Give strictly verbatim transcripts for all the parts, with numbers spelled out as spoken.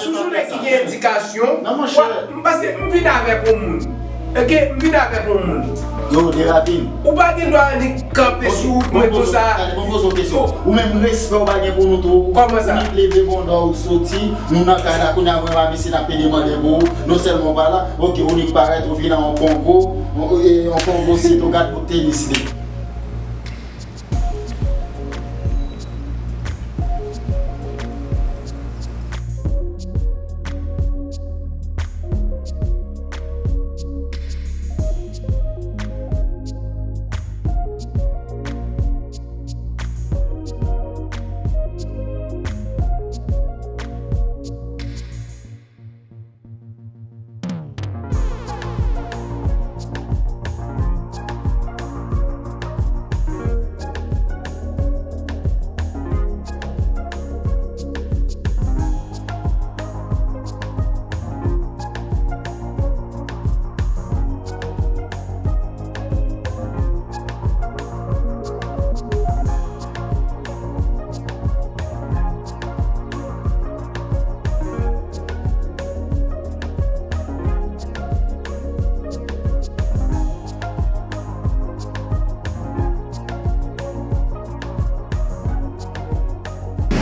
Sou jounen ki gen endikasyon, paske m vin avèk yon moun. Oke, m vin avèk yon moun. Yo, Deravin. Ou pa gen dwa annik kanpe sou wout mwen konsa. Gade, mwen poze w kesyon. Ou menm respè ou pa gen pou nou tou. Kòman sa? Ou nik leve bonè ou soti, nou nan kay la kounye a, mwen pa mesye n ap pede mande pou ou. Non sèlman ou pa la, oke, ou nik parèt, ou vin a yon Kongo, yon, yon Kongo, si tou gad bout tenis li.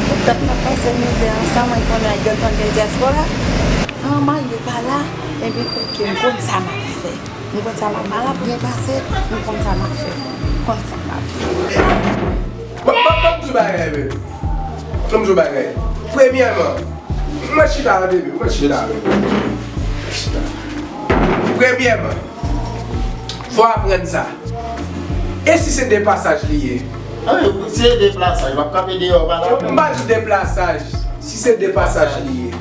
Tout tan n ap pase mizè ansanm, mwen konnen ak Delton gen dyaspora. An, Mario pa la, ebyen, oke, m konn sa m ap fè. M konn sa m ap, m pa la pou byen pase, m konn sa m ap fè. M konn sa m ap fè. Ban, ban, ban m di w bagay, baby. Ban m di w bagay. Premyèman, mwen chita la, baby. Mwen chita la, baby. Mwen chita. Premyèman, fò w aprann sa. E si se depasaj li ye? A wi, si se deplasaj, m ap kanpe deyò, pa la. M pa di deplasaj. Si se depasaj li ye.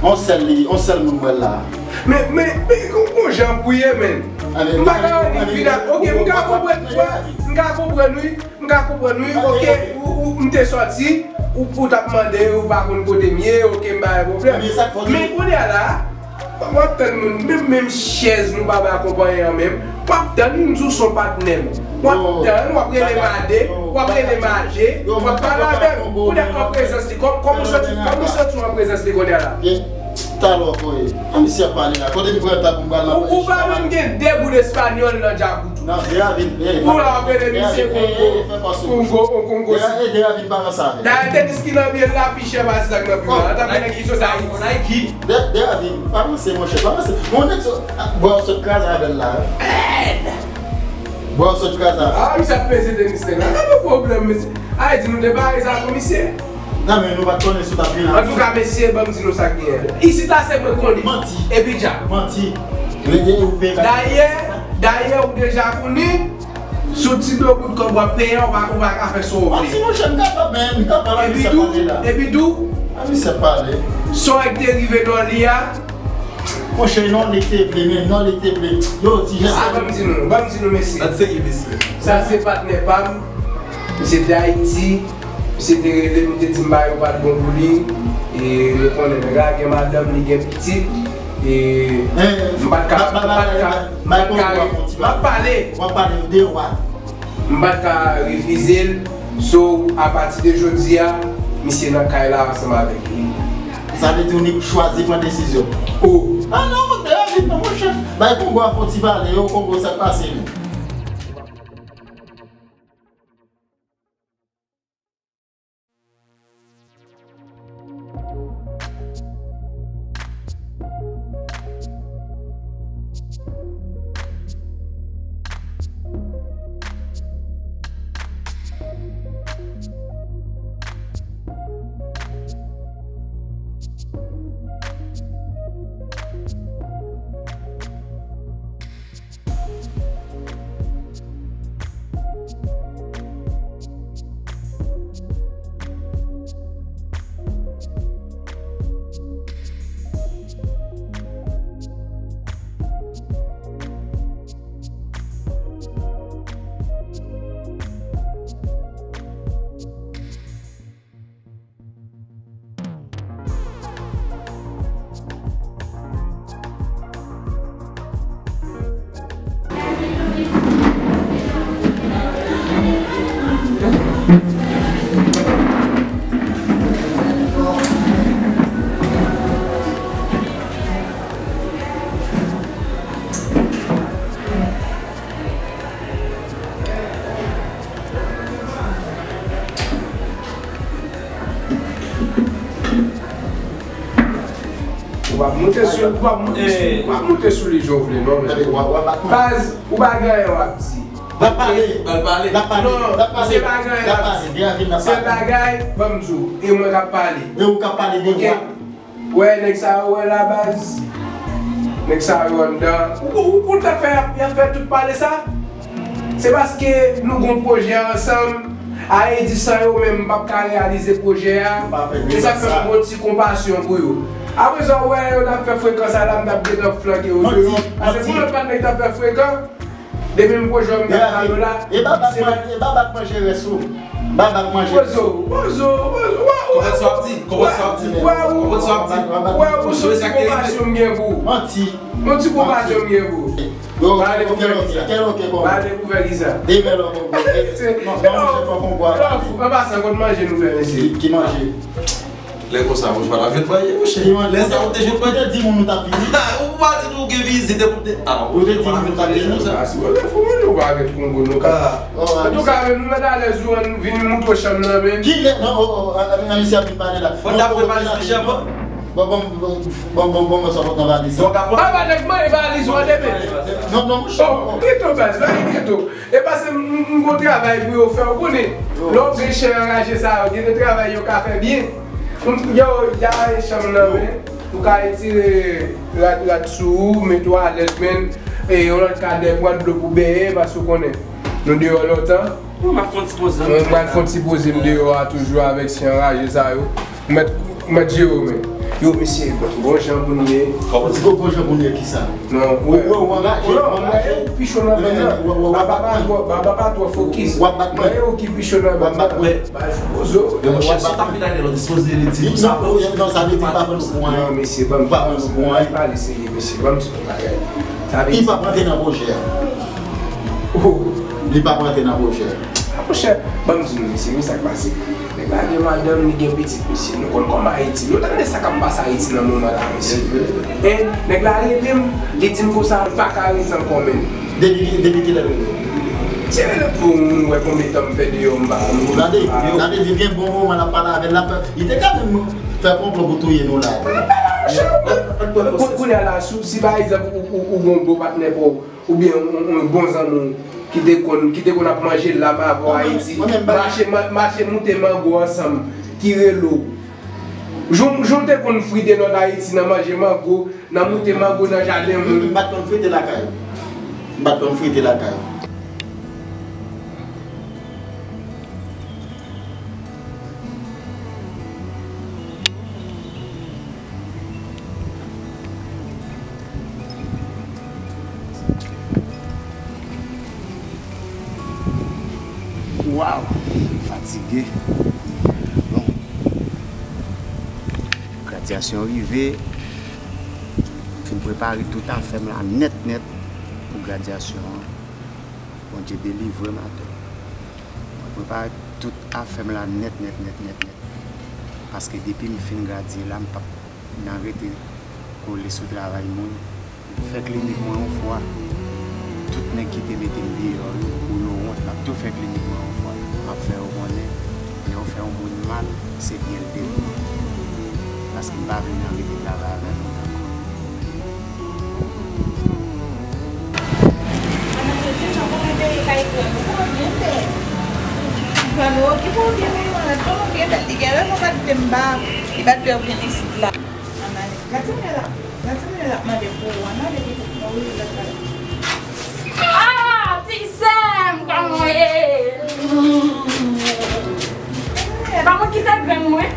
On sèl li, on sèl moun mwen la. Men, men, men, kon, kon jan pou ye, men. M pa ka annik vin a, oke, m ka konprann, m ka konprann, wi. M ka konprann, wi, oke, ou, ou, m te sòti, ou, ou t ap mande, ou pa konn kote m ye, oke, m pa gen pwoblèm. Men kounye a la, w ap tann moun, menm, menm chèz nou pa bay akonpaye an menm, w ap tann, m di w se yon patnè m. W ap tann, w ap rele made, w ap rele maje, w ap pale avè l. Kounye a an prezans li, kòm, kòm ou santi, kòm ou santi w an prezans li kounye a la. Talò, koye. An misye ap pale la. Kote m pran tan pou m pral nan... Ou, ou pa menm gen de goud espanyòl nan djakout ou. Non, Deravin, eh, ou la, w ap rele misye Kongo, Kongo, Kongo. Deravin, pa nan sa. Dayè, tenis ki nan pye l la pi chè pase sa k nan pye w la. An tanke nèg ki sot Ayiti. Nike. Deravin, pa ranse, monchè, pa ranse. Mon nèg sot, bò, sot kraze avè l la. Bò, sot kraze avè l. Ah, misye ap peze tenis la. Pa gen pwoblèm, mesye. Ayiti, nou te pare sa pou misye. Non, men nou pa t konnen si w t ap vin la. Antouka, mesye, ban m di nou sa k genyen. Isit la, se mwen konnen. Manti. Epi djab. Manti. Dayè, dayè, ou deja konnen, sou ti do bout kòb w ap peye a, ou pa, ou pa ka fè sa w vle. Manti, monchè, m kapab, men, m kapab, a misye pale la. Epi tou, a misye pale. Sa w te rive nan li a, monchè, non, li te vle, men, non, li te vle. Yo, ti jès. Ah, ban m di nou, ban m di nou, mesye. Sa se patnè pa m. Misye te Ayiti. Misye te rele m, te di m bagay yo pa t bon pou li. E nou konnen nèg la gen madanm, li gen pitit. E m pa t ka, m pa t ka, m pa t ka, m ap pale. W ap pale, m deyò a. M pa t ka refize l. So, apati de jodi a, misye nan kay la ansanm avèk li. Sa vle di ou nik chwazi pran desizyon. O. Ah non, Deravin, non, monchè. Bay Kongo a fon ti pale, yo, Kongo, sa k pase, menm? W ap moute sou, w ap moute sou, w ap moute sou li jan w vle, non, men. Baz, ou pa gen anyen w ap di. L ap pale. L ap pale. L ap pale. Non, se pa gen anyen l ap di. Se bagay, ban m di w, e mwen k ap pale. E ou k ap pale de wa. Wè, nèg sa yo wè la, baz. Nèg sa yo anndan. Ou, ou, ou konn sa k fè y ap, y ap fè tout pale sa? Se paske nou gon pwojè ansanm. Ayiti san yo menm, m p ap ka reyalize pwojè a. Se sa k fè m gon ti konpasyon pou yo. Apre sa, ou wè yo t ap fè frekan sa la, m t ap gentan flanke yo deyò. Paske pou lòt patnè ki t ap fè frekan, depi m pwojè m t ap ba yo la. E baba k manje rès ou. Baba k manje rès ou. Bozo, bozo, bozo, wè, wè, wè, wè, wè, ou sou ti konpasyon m gen pou ou. Manti. Yon ti konpasyon m gen pou ou. Yo, pale pou fè kisa? Pale pou fè kisa? Demè lò kongo. Non, non, monchè, fò kongo a. An pasan, kot manje nou fè, mesye? Ki manje? Lè konsa, monchè, pa ta jwenn manje, monchè. Lè sa, ou te jwenn manje. Ou te di moun ou t ap vini. Ou pa di nou gen vizit, epi ou te, ah, ou te di moun ou t ap vini. Sa, si w lè fò manje, ou pa gen kongo, nou ka. Antouka, men nou mèt alèz, ou ann vin montre w chanm nan, men. Ki lè? Non, oh, oh, ah, ah, mesye ap vin pale la. Fò n ta pran valiz pi chè, bon. Bon, bon, bon, bon, bon, bon, bon, sa pot nan valiz. Papa, nèg mande valiz ou an demen. Non, non, mouche. Oh, geto baz, la, geto. E paske m, m, m gon travay pou yo fè, ou konnen. Lè w gen chen anraje sa yo, gen de travay yo ka fè byen. M, yo, y a chanm nan, men. Ou ka retire rad, rad sou ou, mete w alèz, men. E yon lòt kadè, pran dlo pou benyen, paske ou konnen. Nou deyò lontan. Mwen pral fè yon ti poze m deyò a toujou avèk chen anraje sa yo. Mèt, mèt jere w, men. Yo, mesye, bon jan pou n ye. Kòman ti gon bon jan pou n ye kisa? Non, ou wè, ou anraje, ou anraje, ou pi cho nan bèt la. Baba pa twò, baba pa twò fokis. W ap bat mwen. Mwen, ou ki pi cho nan bèt la. W ap bat mwen. Baz, bozo. Yo, monchè, si w t ap vin ale lòt dispoze li di nou sa. Non, non, sa vle di m pa pran nou pou anyen. Non, mesye, ban m pale serye, mesye, ban m di nou bagay. Sa vle di. Li p ap rantre nan pwojè a. Oh. Li p ap rantre nan pwojè a. Ah, monchè, ban m di nou, mesye, men sa k pase. Nèg la gen madanm, li gen pitit, mesye. Nou konn kòman Ayiti. Nou tande sa k ap pase Ayiti nan moman la, mesye. Hein? Nèg la rele m, li di m konsa, m pa ka rete ankò, menm. Depi, depi kilè l rele w? Se rele pou m wè konbyen tan m fè deyò, m pa konn. Gade, gade, li gen bon moman l ap pale avè l, l ap, li te ka menm fè konplo pou touye nou la. Kounye a la, si, si pa egzanp, ou, ou, ou gon bon patnè pa w, oubyen yon, yon, yon bon zanmi w ki te konn, ki te konn ap manje lam avè w Ayiti, mache, ma-, mache moute mango ansanm, ki rele w. Jan, jan w te konn frite nòt Ayiti nan manje mango, nan moute mango nan jaden moun. M pa t konn frite lakay ou. M pa t konn frite lakay ou. Waw, fatige. Bon. Gradyasyon rive. Fin prepare tout afè m la nèt nèt pou gradyasyon an. Bondye delivre m atò. Mwen prepare tout afè m la nèt, nèt, nèt, nèt, nèt. Paske depi m fin gradye la, m p ap nan rete kole sou travay moun. Fè klinik mwen yon fwa. Tout nèg ki te mete m deyò yo, pou yo wont, m ap tou fè klinik mwen yon fwa. M ap fè yo konnen, lè yo fè yon moun mal, se byen l te ye. Paske m pa vle nan rete travay avèk moun ankò. Madan Jodie, jan konnen peyi k al pran nou, kòman byen fè? Pran nou, okipe w byen, wi, madan, pran w byen bèl. Li gen rezon, pa kite m ba, li pa t dwe vin isit la. Ann ale. Gade sa, gade sa, l ap mande pou ou, ann ale, pitit mwen, wi, l ap pale. Ah, ti sè m, kòman w ye? Kòman w kite grenn mwen?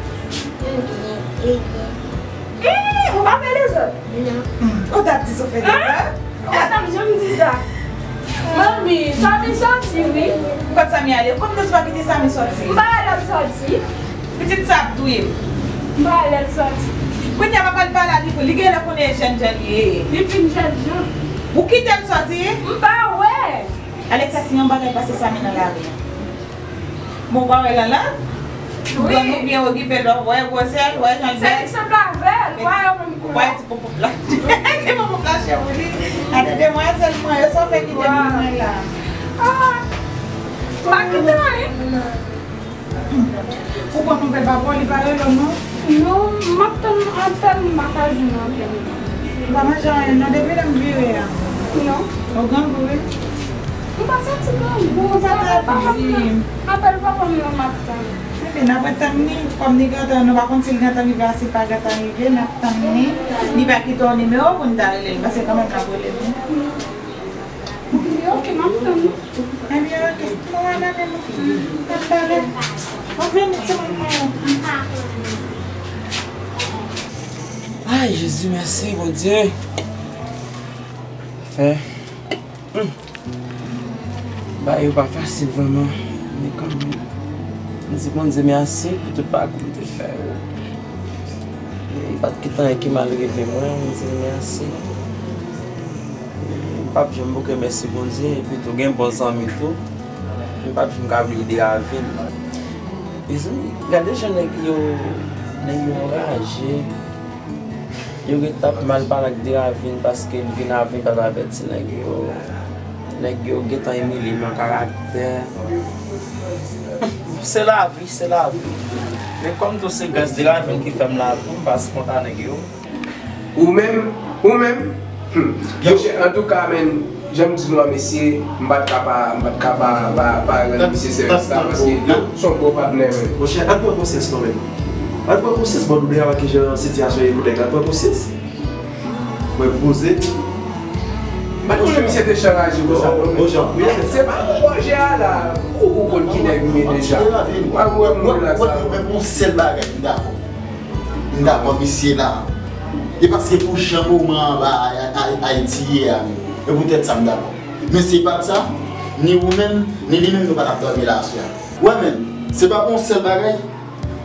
Ih, ou pa fè dezòd? Non. Ou t ap di si w fè dezòd? Ou pa t ap janm di sa. Manmi, Samy sòti, wi. Kot Samy ale? Kòm nou pa kite Samy sòti? M pa wè lè l sòti. Pitit sa ap touye m. M pa wè lè l sòti. Kounye a papa l pa la, li, li genlè konnen e jènjan li ye. Li fin jènjan. Ou kite l sòti? M pa wè. Alexa, si yon bagay pase Samy nan lari a. Bon, ou pa wè l la? Wi. Grann ou byen okipe l, wè gwosè l, wè jan l bèl. Se li k sanble avè l, wè yo menm koulè. Wè ti poupoup la. Ti poupoup la, cheri. Gade demwazèl mwen, yo sa w fè kite m mwen la. Ah, m pa kite anyen. Ou konn nouvèl papa w, li pa rele w non. Non, m ap tann apèl, m pa ka jwenn apèl. Ou pa manje anyen non depi lè m vire a? Non. Ou grangou wi. M pa santi grangou, se apèl papa m nan. Apèl papa m nan m ap tann. Ebyen, n ap ret tann li. Kòm li gentan, nou pa konn si l gentan rive a, si l pa gentan rive, n ap tann li. Li pa kite yon nimewo pou n ta rele l, paske kanmenm n ap rele l wi. Ok, m ap tann ou. Ebyen, ok. Bon, ann ale nou. N ap pale. Bon, vini, timoun mwen yo. Ay, Jezi, mèsi, Bondye. Fè. Hmm. Bagay yo pa fasil vrèman, men kanmenm, m di Bondye mèsi pou tout bagay m te fè yo. E pa t gen anyen ki mal rive mwen, m di l mèsi. E m p ap janm bouke mèsi Bondye, epi tou gen bon zanmi tou. M p ap janm ka bliye Deravin. Mezanmi, gade jan nèg yo, nèg yo anraje. Yo gentan ap mal pale ak Deravin paske l vin avèk, pa t avèti nèg yo. Nèg yo gentan imilye m an karaktè. Se lavi, se lavi. Men kòm tou se gras Deravin ki fè m la tou, m pa sipòta nèg yo. Ou menm, ou menm, hmm. Yo, antouka, men, jan m di nou an, mesye, m pa t ka pa, m pa t ka pa, pa, pa rann misye sèvis la, paske se yon gwo patnè, men. Monchè, ann pran konsyans non, men. Ann pran konsyans, bon, nou deja wè kijan sitiyasyon ye pou nèg la, ann pran konsyans. Mwen poze. M pa t konnen misye te chan raje konsa non, men. Bon jan. Se pa pou pwojè a la, ou, ou konn ki nèg m ye deja. Mwen, mwen, mwen, mwen, mwen, mwen, yon sèl bagay m dakò. M dakò misye la. E paske pou jan moman an ba Ayiti ye a menm. E poutèt sa m dakò. Men si pa t sa, ni ou menm, ni li menm nou pa t ap dòmi la aswè a. Wè menm, se pa pou yon sèl bagay.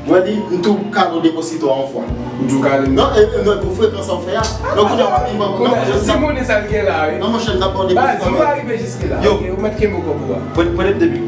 Wè li, m tou kale w depozito a yon fwa. Ou tou kale m? Non, e, e, non, pou frekans sa w fè a. Non, kounye a w ap vin ban m. Non, monchè, si monnen sa l gen la, wi. Non, monchè, m t ap ba w depozito a. Ou pa rive jiske la. Yo. Ok, ou mèt kenbe kòb ou a. Pran, pran depi.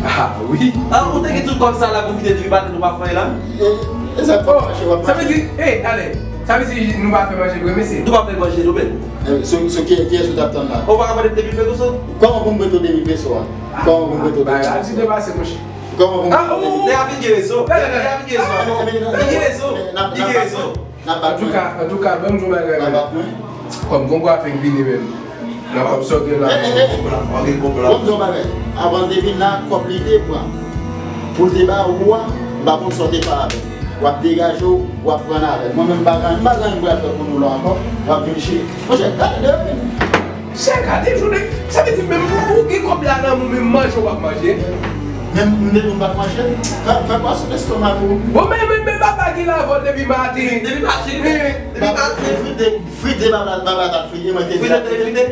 Ah wi. Ah, ou te gen tout kòb sa la pou kite depi maten nou pa fè anyen la? E, e sa pa mache, w ap mache. Sa vle di, e, ale. Sa vle di nou pa fè manje vre, mesye? Nou pa fè manje nou menm. E, so, so, ki, kiyès ou t ap tann la? Ou pa ka prete de mil peso? Kòman pou m prete w de mil peso a? Kòman pou m prete w de mil peso? Bagay la di depase, monchè. Kòman pou m prete w de mil peso? Deravin gen rezon. Deravin gen rezon. Li gen rezon. Li gen rezon. Antouka, antouka, ban m di yon bagay, men. Kòm gon gwa fenk vini menm. Nan kòb sa w gen la. Eh, eh, eh. Ban m di yon bagay. Avan l te vin la, kòb li te pran pou l te ba ou a, m pa konn sa w te fè avè l. W ap degaje w, w ap pran avè l. Mwen menm, m pa gen, m pa gen anyen m pral fè pou nou la ankò. W ap vin chire. Monchè, gade de menm. Chè, gade jounen. Sa vle di menm ou, ou gen kòb la nan men w, menm manje w p ap manje. Menm m te di w m p ap manje. Fè, fè kwa sou lestomak ou. Bon, men, men, men papa ki lavòl depi maten. Depi maten. Depi maten. Frite, frite, papa, papa t ap frite, mwen te di. Frite, frite.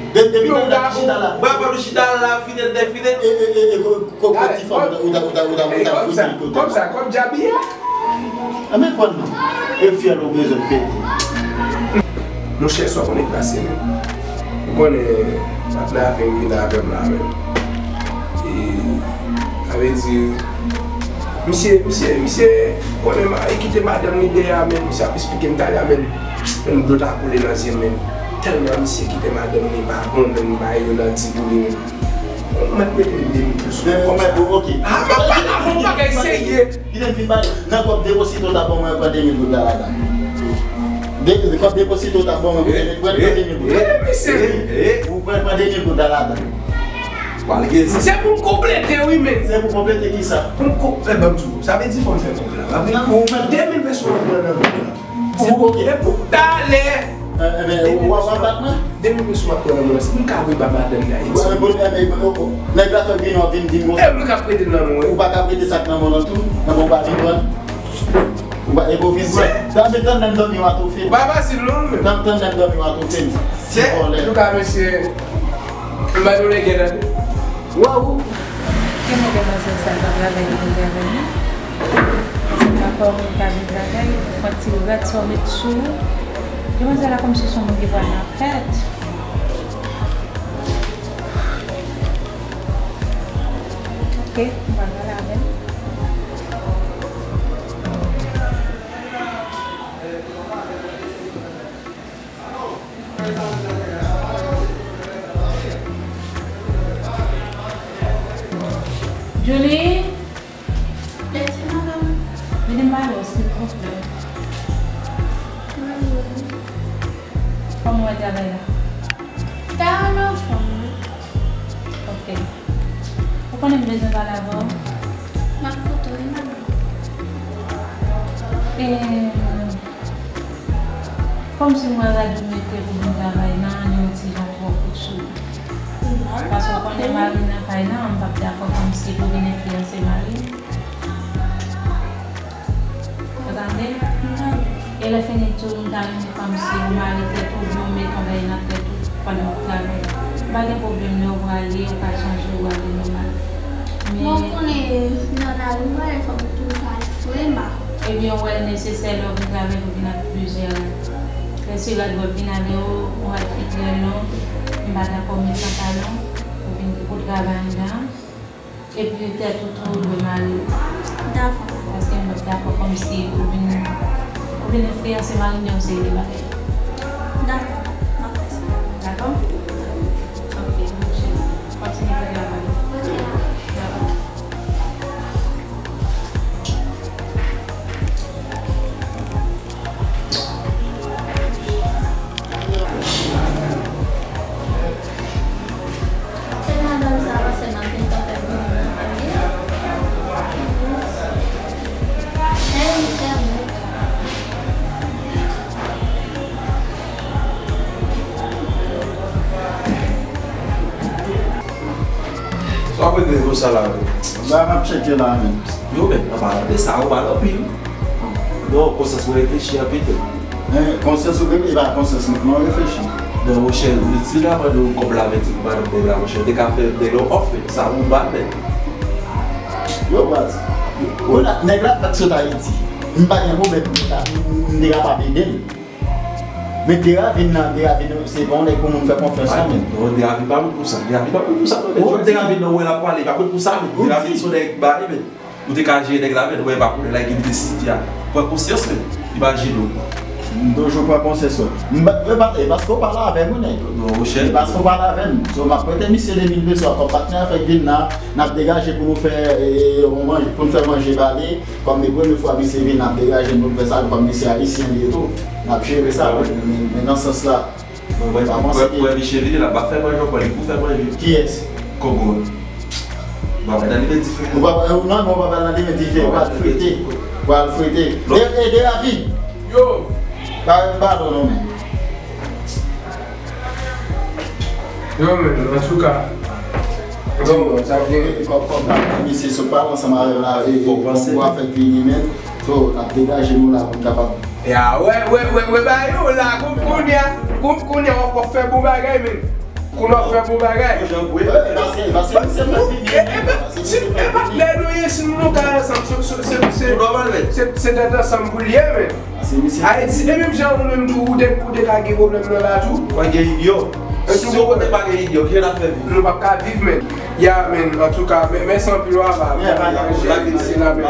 De, depi talè n ap chita la. Bwa bòl ou chita la, frite, frite. E, e, e, e, ko, ko, ko, ti fanm, ou ta, ou ta, ou ta, ou ta frite l kote. Kòb sa, kòb djab ye a? Anben konn non. E fyèl ou bezwen pete. Monchè, sa w konnen k pase menm. Ou konnen patnè a fenk vin avè m la menm. E, sa vle di, misye, misye, misye konnen m al kite madanm li dèyè a menm, misye ap esplike m talè a menm. Menm dlo ta koule nan zye m menm. Tèlman misye kite madanm li pa bon menm, bagay yo nan di pou li menm. Ou mèt mete m de mil sou kòb sa. Ou mèt, ok. Ah, m ap pale avè w bagay serye. Kite m fin pale. Nan kòb depozito w t ap ban mwen, pran de mil goud la ladan. De, kòb depozito w t ap ban mwen, pran de mil goud la. Ou pran, pran de mil goud la ladan. Se pou m konplete, wi, men. Se pou konplete kisa? Pou m kon-, eh, ban m di w, sa vle di fò m fè kòb la. Ou mèt de mil peso w ap pran nan kòb la. Se pou, e pou talè. Enben, w ap bat mwen? De mil peso m ap pran nan men w, si m ka voye ba madanm li Ayiti. Nèg la fè vin, w ap vin di m konsa. E mwen k ap prete l nan men w. Ou pa ka prete sa k nan men w lan tou? Nan men w pa vin pran. Ou pa, e pou vin pran. Tann, tann lè m dòmi w atoufe. Ou pa fasil non, men. Tann, tann lè m dòmi w atoufe m. Se vòlè. Antouka, mesye, m ba nou lè gen tande. Waw! Ke mwen demwazèl sa l pa travay nan travay li. Se pa kòm li pa vin travay, pran ti rad sa w met sou ou. Demwazèl la kòmsi se yon moun ki pral nan fèt. Ok, m pral pale avè l. Julie? Mèsi, madanm. Kòman w wè travay la? Travay la anfòm, wi. Ok. Ou konnen m bezwen pale avè w? M ap koute w, wi, manmi. E, kòmsi m wè rad ou mete pou vin travay la, li yon ti jan twò kout sou ou. Paske w konnen mari m nan kay la, m p ap dakò kòmsi pou vin enfliyanse mari m. Ou tande? E lè fini tou, m ta renmen kòmsi ou mare tèt ou, oubyen ou mete yon bagay nan tèt ou pandan w ap travay. M pa gen pwoblèm, lè ou prale, ou ka chanje, ou ale nòmal. Men. Bon, ou konnen, nan lari, m pa gen fanm toujou ka fre, m pa konn. Ebyen, ou wè l nesesè lè w vin travay pou vin ak plizyè rad. Lè se rad w ap vin avè w, yon rad ki trè long, m pa dakò met pantalon, ou vin pou travay anndan. Epi tèt ou tou, ou dwe mare l. Dakò. Paske m p ap dakò kòmsi ou vin, ou vin enfliyanse mari m nan yon seri de bagay. Dakò, m ap fè sa. Dakò? Ok, mon cheri. Kontinye fè travay. Ok. Dakò. Sa w ap regle konsa la menm? Ba, m ap tcheke la menm. Yo menm, an palan de sa, ou mal anpil. Non, konsyans mwen reflechi anpil menm. Men konsyans ou reflechi, e pa konsyans mwen, mwen reflechi. Non, monchè, si la mande w kòb la, men di pou madanm nèg la, monchè, ou te ka fè nèg la yon òf, men sa ou mal, men. Yo, baz. Ou la, nèg la t sot Ayiti. M pa gen pwoblèm, m te ka, m te kapab ede l. Men Deravin nan, Deravin se pa yon nèg pou moun fè konfyans non, men. Non, Deravin pa moun pou sa. Deravin pa moun pou sa, non, men. Jodi Deravin nan, ou wè l ap pale, pa moun pou sa, men. Deravin se yon nèg bare, men. Ou te ka jere nèg la, men, ou wè pa konnen la, ki li te siti a. Pran konsyans, men. Imajine w. M toujou pran konsyans, wi. M pa, e pa, e paske w pale avè m, wi, nèg. Non, monchè. E paske w pale avè m. So, m ap prete misye de mil peso a kòm patnè avèk vin nan, n ap degaje pou nou fè, e, e, yon manje, pou n fè manje ba li. Kòm e premye fwa misye vin, n ap degaje n pou n fè sa, kòm misye ayisyen li ye tou, n ap jere sa, men, men, men nan sans la, mwen, mwen pa panse ke. Prè misye vini la, pa fè manje ankò, li pou fè manje. Kiyès? Kobo. Bon, nan limen dife. Ou pa, non, non, ou pa nan limen dife, ou pral frite. Ou pral frite. E, e, Deravin. Yo. Pa, padon non, men. Yo, men, antouka. Yo, sa gen. Kòm, kòm, misye sot pale ansanm avè m la, e, e, pou afè k vini, men. So, n ap degaje nou la pou n kapab. Ya, wè, wè, wè, wè, ba yo la, koun-, kounye a, koun-, kounye a w ap fè bon bagay, men. Kounye a w ap fè bon bagay. Jan pou e, paske, paske misye fè vini. E, e, si, e, patnè nou ye, si nou ka ansanm, se, se, se, se, se tèt ansanm pou l ye, men. Ayiti, e menm jan ou menm tou, ou te, ou te ka gen pwoblèm nan la tou. Pa gen idyo. Si w kote pa gen idyo, kijan n ap fè viv? Nou p ap ka viv, men. Ya, men, antouka, men, mèsi anpil, wa, ba, ba, ba, misye la, men.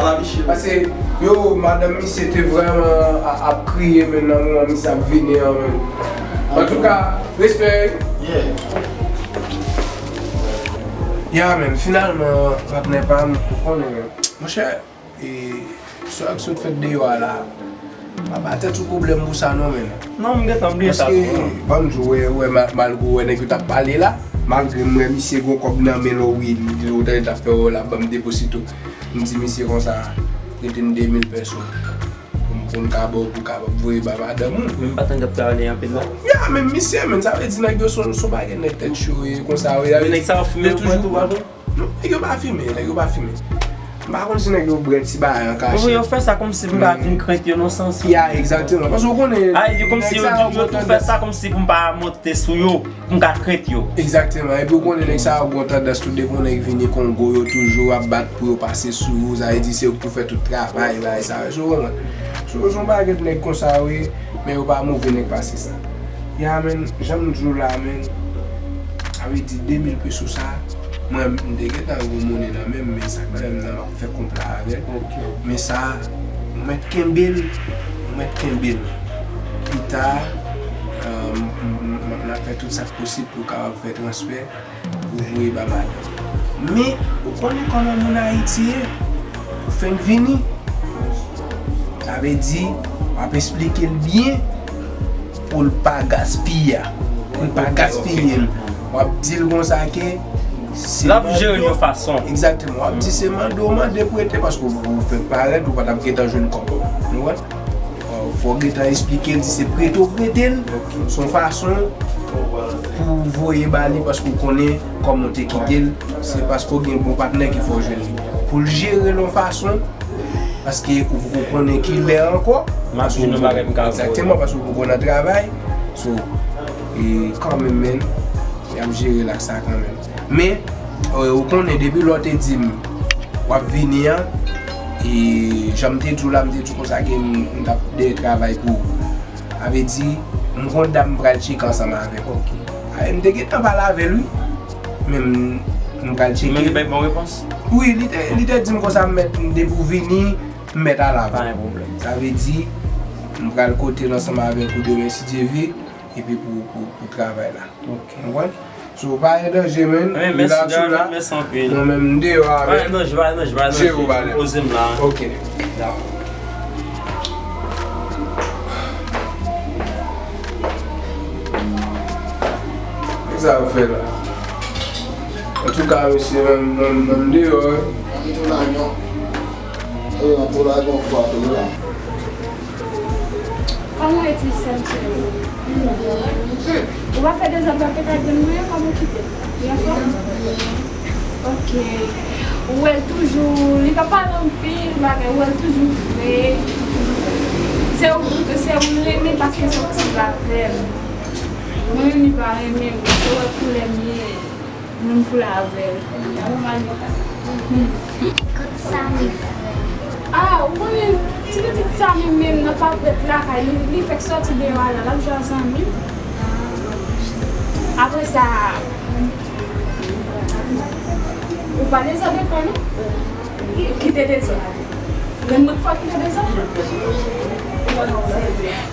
Paske, yo, madanm misye te vrèman a-, ap kriye, men, nan moman misye ap vini an, men. Antouka, respè. Ya, men, finalman, patnè pa m, ou konnen, men. Monchè, E, sa k sot fèt deyò a la, pa ba tèt ou pwoblèm pou sa non, men. Non, m gentan bliye sa tou, non. Paske, ban m di w, wè, wè, ma-, malgre w wè nèg yo t ap pale la, malgre m wè misye gon kòb nan men l, wi, li, li, ou tande l t ap fè w la, ban m depozito. M di misye konsa, prete m de mil pèso pou m, pou m ka ba w, pou w kapab voye ba madanm ou. Men m pa tann k ap travay anpil, non. Ya, men misye, men sa vle di nèg yo se, se yon pakèt nèg tèt cho, e konsa, wi. Men nèg sa yo fimen yo pran tou, pa vre? Non, nèg yo pa fimen, nèg yo pa fimen. M pa konn si nèg yo bwè ti bagay an kache. Wi, yo fè sa kòmsi m ka vin krent yo nan sans. Ya, egzakteman. Paske w konnen, a, yo kòmsi yo, yo tou fè sa kòmsi pou m pa monte sou yo, pou m ka krent yo. Egzakteman. Epi w konnen nèg sa yo gon tandans tou depi yon nèg vini Kongo, yo toujou ap bat pou yo pase sou ou, sa vle di se yo ki pou fè tout travay, bagay sa yo. So, w konprann? So, se yon pakèt nèg konsa, wi, men yo pa move nèg pase sa. Ya, men, jan m di w la, men, sa vle di de mil peso sa, mwen, m te gentan gon monnen nan men m, men sa k nan men m nan, m ap fè kont la avè l. Ok. Men sa, ou mèt kenbe l, ou mèt kenbe l. Pita, euh, m, m, m, m ap fè tout sa k posib pou w kapab fè transfè, pou voye ba madanm. Men, ou konnen kòman moun Ayiti ye, ou fenk vini. Sa vle di, w ap esplike l byen, pou l pa gaspiye a. Pou l pa gaspiye l. W ap di l konsa ke se... L ap jere l yon fason. Egzakteman. W ap di se mande w mande prete paske w, ou fèk parèt, ou pa t ap gentan jwenn kòb ou. Ou konprann? Fò w gentan esplike l, di se prete w prete l. Se yon fason pou w voye ba li paske w konnen kòman w te kite l. Se paske w gen bon patnè ki fè w jwenn li. Pou l jere l yon fason, paske ou poko konnen ki lè ankò. M ap jwenn yon bagay m ka voye. Egzakteman, paske ou poko nan travay. So, e kanmenm, men, y ap jere l ak sa kanmenm. Men, e, ou konnen, depi lè w te di m w ap vini an, e jan m te di w la, m te di w konsa ke m, m t ap dèyè travay pou ou. Sa vle di, m gon dam m pral tcheke ansanm avè w. Ok. A, m te gentan pale avè l, wi. Men m, m pral tcheke. Men li bay bon repons? Wi, li te, li te di m konsa, m mèt, depi w vini, m mèt al avè w. Pa gen pwoblèm. Sa vle di, m pral kote l ansanm avèk ou demen, si Dye vle, epi pou, pou, pou travay la. Ok. Ou konprann? So, pa gen danje, men. Wi, mèsi, David, mèsi anpil. Mwen menm, m deyò avèk. Pa gen danje, pa gen danje, pa gen danje. Jere w, pa gen. Poze m la. Ok. Dakò. Sa w fè la? Antouka, mesye, mwen, mwen, mwen deyò, wi. Ann tou la, non. E, ann tou la, gon fwa tou la. Kòman w ye, ti sè m cheri? Ou pa fè dezòd la, te ka di m, non, kòman w kite? Li anfòm? Ok. Ou wè l toujou, li pa pale anpil bagay, ou wè l toujou fre. Se ou, se ou l renmen paske se ou ki sanble avè l. Mwen menm li pa renmen m, se wè koulè m ye, menm koulè avè l. Ou wè Manita. Kot Samy frè? Ah, ou konnen ti pitit Samy menm nan pa prèt lakay li, li fèk sòti deyò a la, l ap jwe ak zanmi l. Apre sa, ou pa dezòd ankò, non? Kite dezòd. Grann moun fò kite dezòd.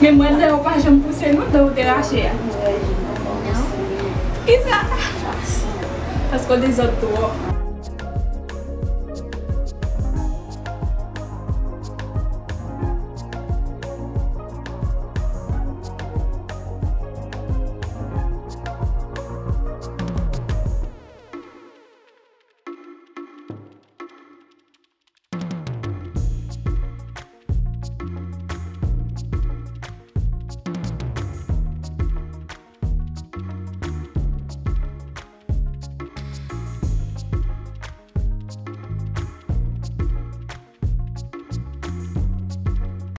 Men mwen, dan w pa janm pouse, non, dan w te rache a. Kisa? Paske w dezòd twòp.